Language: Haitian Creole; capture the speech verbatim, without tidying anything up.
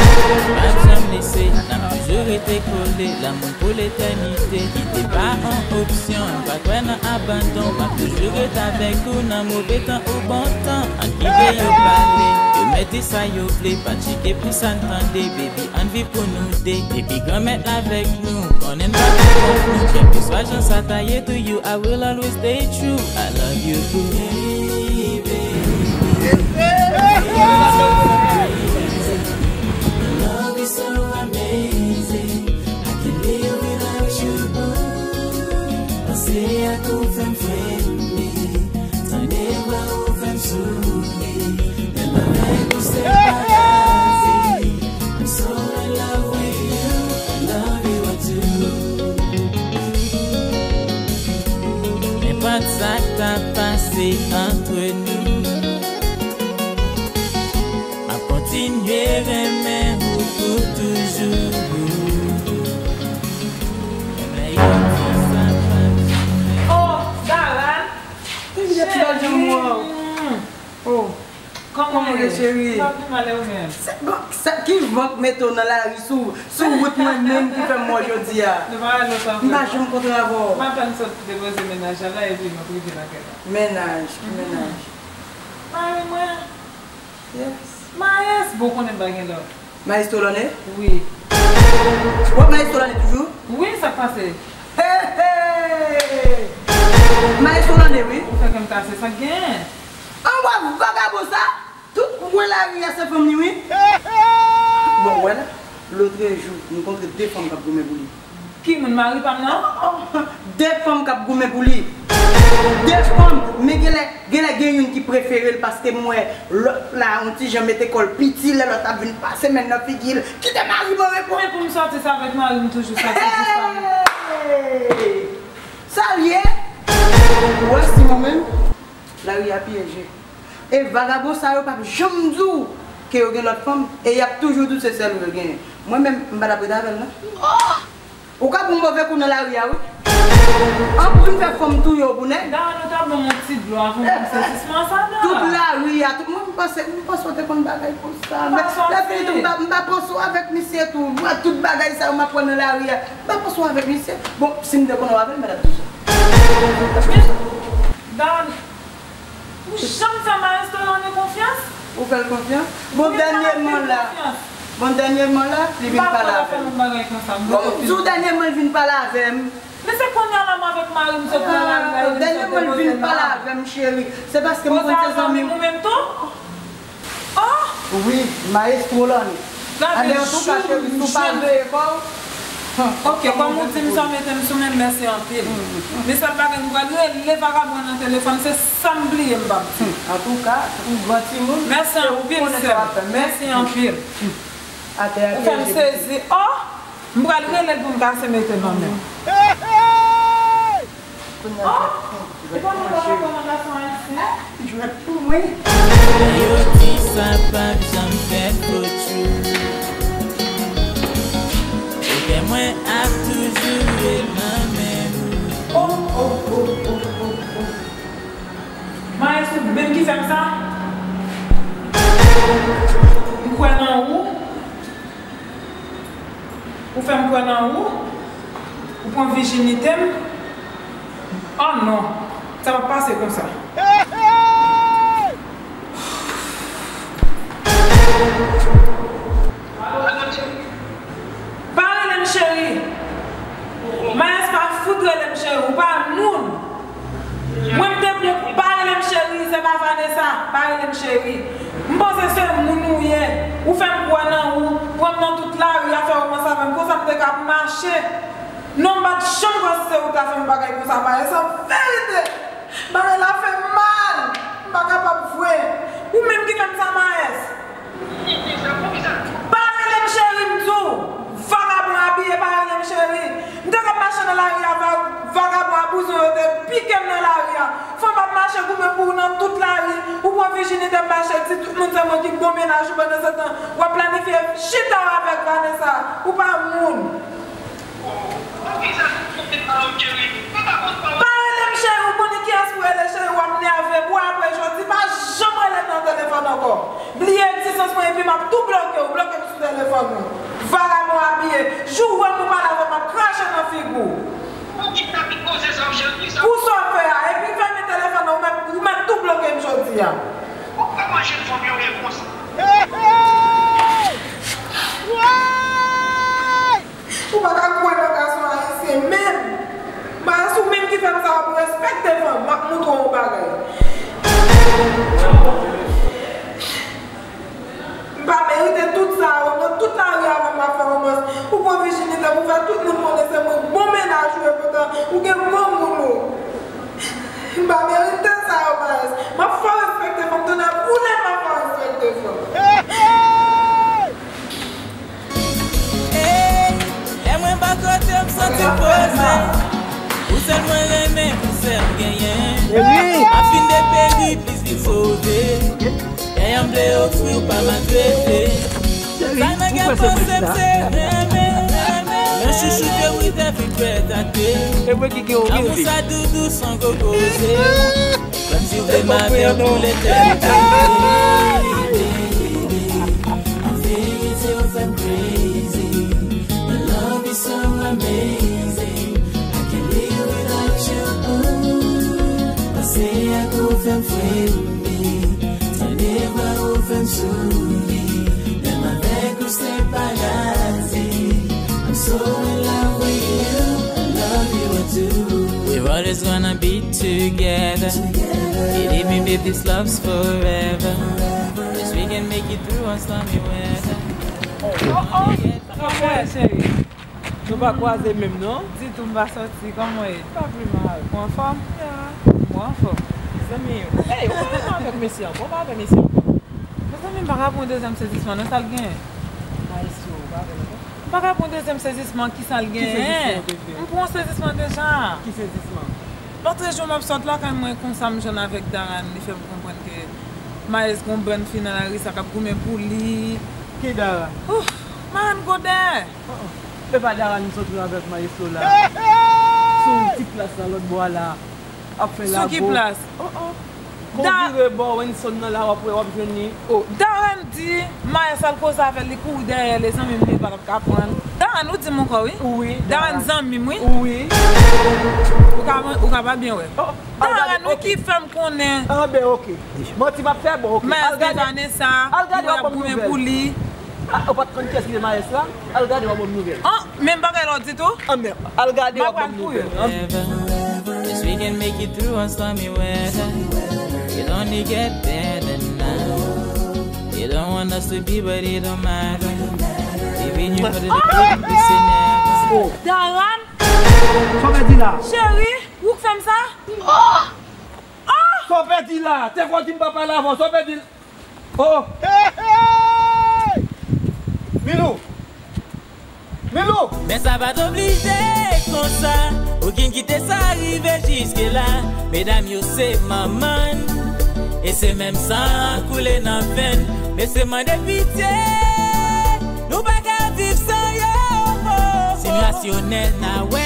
M ap janm lese, n ap toujou rete kole, lanmou pou letènite. Kite pa yon opsyon, m pa kwè nan abandon. M ap toujou ret avèk ou nan move tan ou bon tan. Ann kite yo pale, yo mèt di sa yo vle, pa tcheke pou sa n tande, baby, ann viv pou nou de. Depi Granmèt la avèk nou, konnen n pa pou kont nou. Kèlkeswa jan sa ta ye, to you I will always stay true. I love you, boo. Hey, baby. Love is so amazing. I can live without you, boo. Panse ak ou fè m frenmi. Tande vwa ou fè m souri. Menm avèk ou se pa lavi. I'm so in love with you. I love you too. Nenpòt sa k ta pase antre nou, m ap kontinye renmen ou pou toujou. Menm lè yo di sa p ap janm fèt. Oh, Dara! Cheri! Oh. Kòman w ye, cheri? M pa pi mal, e ou menm? Se, bon, sa, ki van k mete w nan lari sou, sou wout mwen menm ki fè m wè w jodi a? Nou pa wè lontan vre. M pa janm kontre avè w. M apèn sot depoze mennaj la la, epi m ap rive lakay la. Mennaj? Ki mennaj? Mari mwen. Yes. Maes, bon, konnen m pa gen lòt. Maestro Launey? Wi. W ap Maestro Launey toujou? Wi, sa k pase? Hey, hey! Maestro Launey, wi. Ou fè kè m kase, sa k genyen? Anmwey vagabon sa, tout kwen lari a se fanm li, wi. Bon, w wè la, lotrejou, nou kontre de fanm k ap goumen pou li. Ki moun, mari pa m nan? De fanm k ap goumen pou li. De fanm, men genlè, genlè gen youn ki prefere l paske m wè lòt la, yon ti jan mete kò l piti, lè lòt ap vin pase men l nan figi l, kite mari m an repo. Men pou m sòti sa avèk mari m toujou sòti jis pa m. Hey! Sa l ye? Ou wè Simon menm, lari a pyeje. E vagabon sa yo p ap janm di w ke yo gen lòt fanm, e y ap toujou di w se sèl ou yo genyen. Mwen menm, m pa t ap ret avè l non. Ou ka pou move kou nan lari a, wi. An pou vin fè fanm touye w pou nèg. Dara, nou ta ban m yon ti dlo avan pou m sezi. Sispann sa, Dara. Tout lari a, tout, mwen, m panse, m panse w te konn bagay konsa. Men lè fini tou, m pa, m pa panse w avèk misye tou. Mwen, tout bagay sa yo m ap wè nan lari a, m pa panse w avèk misye. Bon, si m te konnen w avè l, m pa t ap di w sa. Dara, ou janm fè Maestro Launey konfyans? Ou fè l konfyans? Bon, dènyèman la, bon, dènyèman la, li vin pale avè m. Bon, m di w dènyèman, li vin pale avè m. Men se kounye a la m avèk mari m sot nan lari la, e li sot depoze m la. Dènyèman, li vin pale avè m, cheri. Se paske m konn se zanmi m. Ou menm tou? Oh! Wi, Maestro Launey. Gade, antouka, cheri, si w pa veye kò w. Ok, kòm ou di m sa, w mete m sou men, mèsi anpil. Men sèl bagay, m pral rele vagabon nan telefòn, se sa m bliye m p ap di. Antouka, ou gran timoun, mèsi anpil, sè m. Mèsi anpil. Ou fè m sezi. Oh! M pral rele l pou m kase mete nan men. Oh! E pa mwen pa rapò nan gason ayisyen? Jwèt pou mwen. Yo di sa p ap janm fèt, Coachou. Ou gen mwen ap toujou ret nan men ou. Oh, oh, oh, oh, oh, oh. Maes, ou menm ki fè m sa? M kwè nan ou. Ou fè m kwè nan ou, ou pran vijinite m. Oh non, sa p ap pase konsa. Pa rele m cheri. Maes pa fout rele m cheri, ou pa moun. Mwen m te pran, pa rele m cheri, se pa Vanessa, pa rele m cheri. M panse se moun ou ye. Ou fè m kwè nan ou, pran m nan tout lari a, fè womans avè m, konsa m te ka ap mache. Non, m pa t janm kwè se ou ta fè m bagay konsa, Maes, an verite. Bagay la fè m mal, m pa kapab vre. Ou menm ki fè m sa, Maes. Pa rele m cheri, m di w. Vagabon abiye, pa rele m cheri. M te konn mache nan lari a, va-, vagabon a bouzen yo te pike m nan lari a. Fanm ap mache goumen pou ou nan tout lari. Ou pran vijinite m mache di tout moun se mwen ki bon mennaj ou pandan se tan w ap planifye chita w avèk Vanessa. Ou pa moun. Pa rele m cheri, ou konnen kiyès pou rele cheri, w ap nève m. Ou wè apre jodi, pa janm rele m nan telefòn ankò. Bliye egzistans mwen epi m ap tou bloke w, bloke m sou telefòn. Vagabon abiye, jou w wè m ou pale avè m, m ap krache nan figi w. Ou ki ta ki koze sa, cheri, sa? Pou sa w fè a, epi fèmen telefòn nan, ou mèt, ou mèt tou bloke m jodi a. Ou pa manje fanm yo repons. Ou pa ka kwè nan gason ayisyen menm. Mayès, ou menm ki fè m sa, w ap respekte fanm. M ap montre w yon bagay. M pa merite tout sa yo, nan tout lari avè m ap fè womans. Ou pran vijinite pou fè tout moun konnen se mwen bon mennaj ou ye, poutan ou gen granmoun ou. M pa merite sa yo, Mayès. M ap fè w respekte fanm, tonnè boule m ap fè w respekte fanm. Hey! Lè mwen bò kote w, m santi m poze. Ou sèl mwen renmen, ou sèl m genyen. M ap fin deperi, plis li sove. Dèyè m vle ofri w pa maltrete. Sa nan kè panse m se renmen, renmen. Mwen chouchoute wi depi prèt ate. Lanmou sa doudou san gwo koze. Kòmsi w vle m avè m pou letènite. An verite ou fè m crazy. Your love is so amazing. I can't live without you. Ooh, pase ak ou fè m fremi. Tande vwa ou fè m souri. Menm avèk ou se paradi. I'm so in love with you. I love you, I do. We're always gonna be together. Believe me, babe, this love's forever. Yes, we can make it through a stormy weather. Oh, oh. Kòman w ye, cheri? Nou pa kwaze menm, non? Ditou, m pa sòti. Kòman w ye? Pa pi mal. Ou anfòm? Ya. Mwen anfòm. Zanmi, ey, ou pa renmen avèk mesye ankò, ou pa avè mesye ankò. Mezanmi, m pa ka pran yon dezyèm sezisman, non, sa l genyen? Maestro, ou pa avè l ankò? M pa ka pran yon dezyèm sezisman, ki sa l genyen? Ki sezisman ou te fè? M pran yon sezisman deja. Ki sezisman? Lòtrejou, m ap sot lakay mwen, konsa m jwenn avèk Daran, li fè m konprann ke Maes gon bann fi nan lari sa k ap goumen pou li. Ki Daran? Ouh, Marann Godè! Oh, oh. E pa Daran m sot ri avèk Maestro la. Sou ti plas la lòt bò a la. Ap fè labo. Sou ki plas? Oh, oh. Kon Da- vire bò Wenson nan la, w ap wè, w ap jwenn li. Oh, Daran di Maes al koze avè l, li kouri dèyè l, e zanmi m li ye, pa t ap ka pran l. Daran, ou di m ankò, wi? Wi, Daran Daran. Zanmi m, wi. Wi. Ou ka, ou ka pa byen wè. Oh, Daran, wi, ki fè m konnen. Ah, ben, ok. Manti m ap fè, bon, ok. Maes gen Vanessa, al gade, w ap goumen pou li. Ah, ou pa t konn kiyès ki te Maes la? Al gade, w ap ban m nouvèl. Ah, menm bagay la w di tou? Ah, men, al gade, w ap ban m nouvèl. Forever. Yes, we can make it through a stormy weather. It only get better now. They don't want us to be, but it don't matter. Even you know that the thing we say never. Daran! Sa w pèdi la? Cheri, ou k fè m sa? Sa w pèdi la? Te konn di m pa pale avè w, sa w pèdi la? Oh! Hey, hey! Milou! Milou! Men sa pa t oblije konsa, ou gen kite sa rive jiske la. Medam yo se manman n, e se menm san an koule nan venn. Mesye mande pitye, nou pa ka viv san yo. Si m rasyonèl, n a wè.